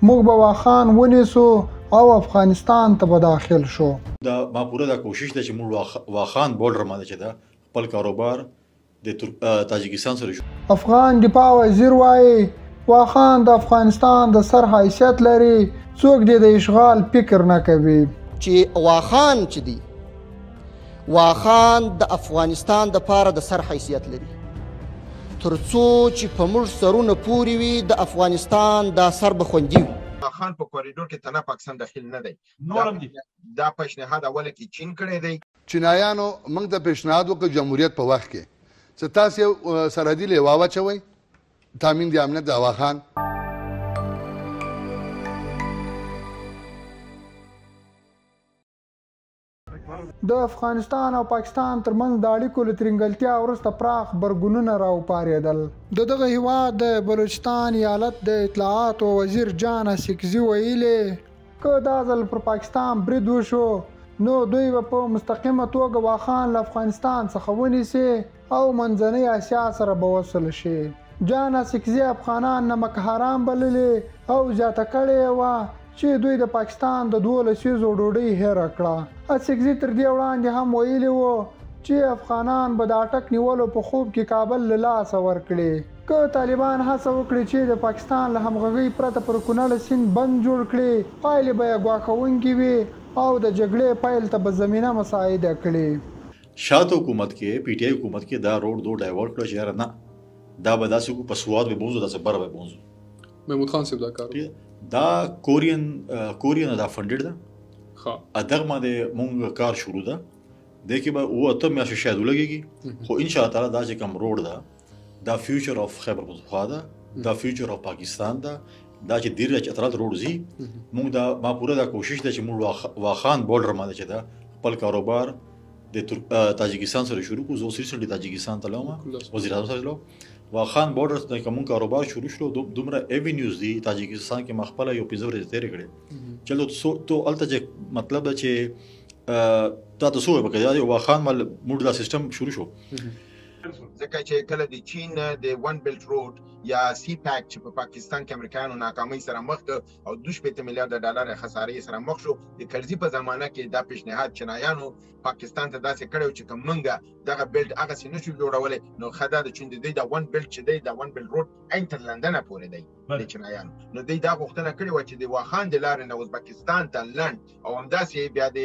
موږ به واخان ونیسو او افغانستان ته به داخل شو. دا ما پوره دا کوشش ده چې موږ واخان بورډر باندې چې دا خپل کاروبار د تاجکستان سره شو. افغان دفاع وزیر وایي واخان د افغانستان د سر حیثیت لري، څوک دې د اشغال فکر نه کوي. چې واخان چې دی، واخان د افغانستان د پاره د سر حیثیت لري، تر څو چې په موږ سرونه پورې وي د افغانستان دا سر به خوندي وي. واخان په کوریډور کې تنه پاکستان داخل نه دی، دا پیشنهاد اوله کې چین کړی دی. چینایانو موږ ته پیشنهاد وکړ جمهوریت په وخت کې چې تاسې سرحدي لوا واچوئ، تامین د امنیت د واخان. د افغانستان او پاکستان ترمنځ د اړیکو له ترینګلتیا وروسته پراخ غبرګونونه راوپارېدل. د دغه هیواد د بلوچستان ایالت د اطلاعاتو وزیر جان اڅکزي ویلي که دا ځل پر پاکستان برید وشو نو دوی به په مستقیمه توګه واخان له افغانستان څخه ونیسي او منځنۍ اسیا سره به وصل شي. جان اڅکزي افغانان نمک حرام بللي او زیاته کړې یې وه چې دوی د پاکستان د 2 لسیزو ډوډۍ هېره کړه. اڅکزي تر دې وړاندې هم ویلي وو چې افغانان به د اټک نیولو په خوب کې کابل له لاسه ورکړي. که طالبان هڅه وکړي چې د پاکستان له همغږۍ پرته پر کونړ سیند بند جوړ کړي، پایلې به یې ګواښوونکې وي او د جګړې پیل ته به زمینه مساعده کړي. شاته حکومت کې پی ټي آی حکومت کې دا روډ دو ډایورټ کړو چې یاره نه، دا به داسې وکړو په سوات به بوځو، داسې بره به بوځو. محمود خان صاحب دا کار دا کورین دا فنډډ ده. ښه دغه باندې مونږ کار شروع ده، دې کې به 7 میاشتې شاید ولګېږي، خو ان شاء الله تعالی دا چې کوم روډ ده دا فیوچر اف خیبر پښتونخوا ده، دا فیوچر اف پاکستان ده. دا چې دیر چترال روډ ځي، مونږ دا ما پوره دا کوشش ده چې موږ واخان بورډر باندې چې دا خپل کاروبار د تاجکستان سره شروع کړو. زه اوس ریسنټلی تاجکستان ته لاړم، وزیر اعظم سره لاړم. واخان بورډر ته کوم کاروبار شروع شو، دومره ایوینیوز دي تاجکستان کې ما خپله یو 5 ورځې تېرې کړې. چلو تو هلته چې مطلب ده چې تا ته څه ووایم، که یو واخان مال موږ دا سیستم شروع شو. ځکه چې کله د چین د ون بیلټ روډ یا سی پیک چې په پاکستان کې امریکایانو ناکامۍ سره مخ کړ او 62 میلیارډ ډالر خسارې سره مخ شو، د کرزي په زمانه کې دا پیشنهاد چینایانو پاکستان ته داسې کړی چې که موږ دغه بیلټ هغسې نه شو جوړولی نو ښه دا ده چې د دوی دا ون بیلټ چې دی، دا ون بیلټ روډ عین تر لندنه پورې دی د چینایانو. نو دوی دا غوښتنه کړې وه چې د واخان د لارې نه ازبکستان ته لنډ او همداسې بیا د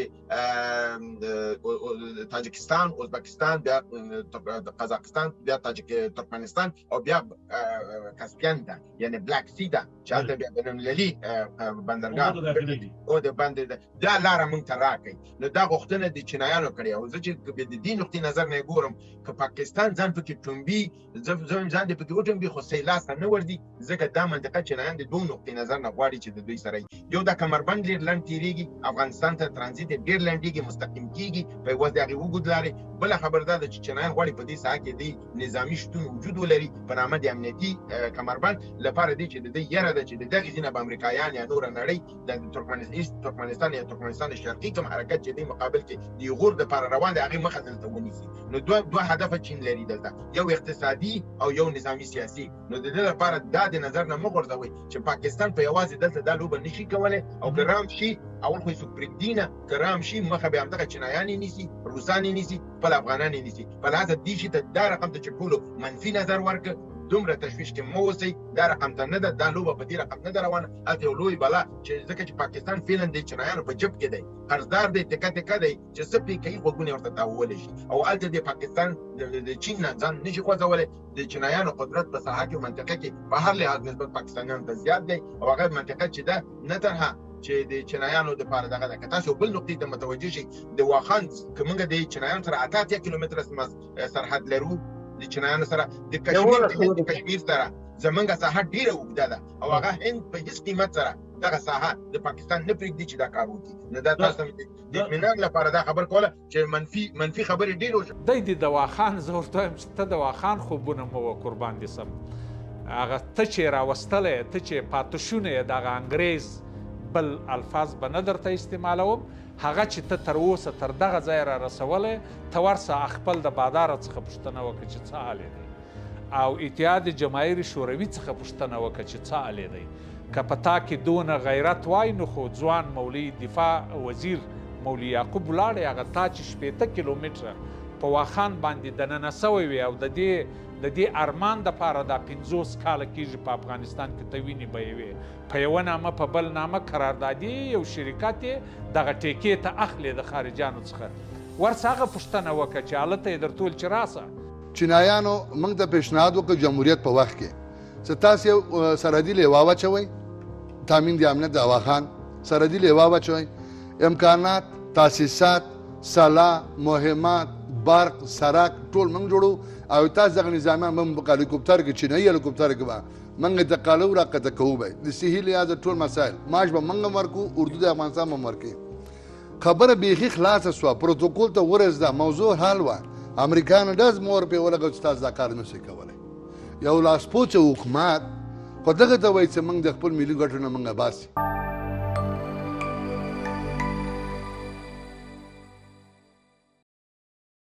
تاجکستان، ازبکستان، بیا قزاقستان، بیا ترکمنستان او بیا کسپین ته، یعنی بلک سی ته چې هلته بیا بین المللي بندرګاه او د بند دا لاره موږ ته راکړي. نو دا غوښتنه د چینایانو کړې. او زه چې د دې نقطې نظر نه ګورم که پاکستان ځان پکې ټومبي، زه ځان دې پکې وټومبي، خو صحیح لاس ته نه ورځي، ځکه دا منطقه چینایان د دوو نقطې نظر نه غواړي چې د دوی سره یو دا کمربند ډېر لنډ تېرېږي، افغانستان ته ترانزیت یې ډېر لنډېږي، مستقیم کېږي په عوض د هغې اوږد لارې. بله خبره دا ده چې چینایان غواړي په دې ساحه کې د نظامي شتون وجود ولري په نامه د امنیتي کمربند لپاره دی چې د دوی یره ده چې د دغې ځای نه به امریکایان یا نوره نړۍ د ترکمنستان یا ترکمنستان شرقي کوم حرکت چې دی مقابل کې د غور دپاره روان دی هغې مخه دلته ونیسي. نو دوه هدفه چین لري دلته، یو اقتصادي او یو نظامي سیاسي. نو د دې لپاره دا د نظر نه مه غورځوئ چې پاکستان په یوازې دلته دا لوبه نشي کولی، او که رام شي اول خو یې څوک پرېږدي نه، که رام شي مخه به همدغه چینایان یې نیسي، روسان یې نیسي، خپل افغانان یې نیسي. په لحاظه دې شي ته دا رقم ته چې ټولو منفي نظر ورکړ، دومره تشویش کې مه اوسئ، دا رقم ته نه ده، دا لوبه په دې رقم نه ده روانه. هلته یو لوی بلا چې ځکه چې پاکستان فعلا د چینایانو په جب کې دی، قرضدار دی، تکه تکه دی چې څه پرې کوي غوږونه ورته تاوولی شي. او هلته د پاکستان د چین نه ځان نشي خوځولی. د چینایانو قدرت په ساحه کې منطقه کې په هر لحاظ نسبت پاکستانیانو ته زیات دی، او هغه منطقه چې ده نه تنها چې د چینایانو دپاره دغه ده. که تاسو بل نقطې ته متوجه شئ، د واخان که موږ د چینایانو سره 88 کیلومتره سرحد لرو، د چینایانو سره د کشمیر د کشمیر سره زمونږ ساحه ډېره اوږده ده، او هغه هند په هیڅ قیمت سره دغه ساحه د پاکستان نه پرېږدي چې دا کار وکړي. نو دا تاسو د اطمینان لپاره دا خبر کوله چې منفي خبرې ډېرې وشوې. دی د دواخان، زه ورته وایم چې ته دواخان خوبونه مه وه قربان دې سم، هغه ته چې راوستلی، ته چې پاتې شونی یې دغه انګرېز بل الفاظ به نه درته استعمالوم، هغه چې ته تر اوسه تر دغه ځایه را رسولی، ته ورسه خپل د باداره څخه پوښتنه وکړه چې څه حال یې دی، او اتحاد جماهیر شوروي څخه پوښتنه وکړه چې څه حال یې دی. که په تا کې دونه غیرت وای نو خو ځوان مولوي دفاع وزیر مولوي یعقوب ولاړی، هغه تا چې 60 کیلومتره په واخان باندې دننه سوی وې او د دې ارمان دپاره دا 50 کاله کېږي په افغانستان کې ته وینې بهیوې، په یوه نامه په بل نامه قراردادي یو شرکت یې دغه ټیکې ته اخلې د خارجانو څخه. ورڅه هغه پوښتنه وکړه چې هلته یې درته وویل چې راسه. چینایانو موږ ته پیشنهاد وکړ جمهوریت په وخت کې چې تاسې سرحدي لیوا واچوئ، تامین د امنیت د واخان سرحدي لیوا واچوئ، امکانات، تاسیسات، سلا، مهمات، برق، سرک ټول موږ جوړو او تاسو دغه نظامیان به په هلیکوپتر کې، چینایي هلیکوپتر کې به موږ انتقالوو راکښته کوو به، د صحي لحاظه ټول مسایل معاش به موږ هم ورکوو، اردو د افغانستان به هم ورکوي. خبره بیخي خلاصه سوه، پروتوکول ته ورسېده، موضوع حل وه. امریکایانو ډز مور پرې ولګوه چې تاسو دا کار نه شئ کولی. یو لاسپوڅی حکومت خو دغه ته وایي چې موږ د خپل ملي ګټو نه موږ باسي.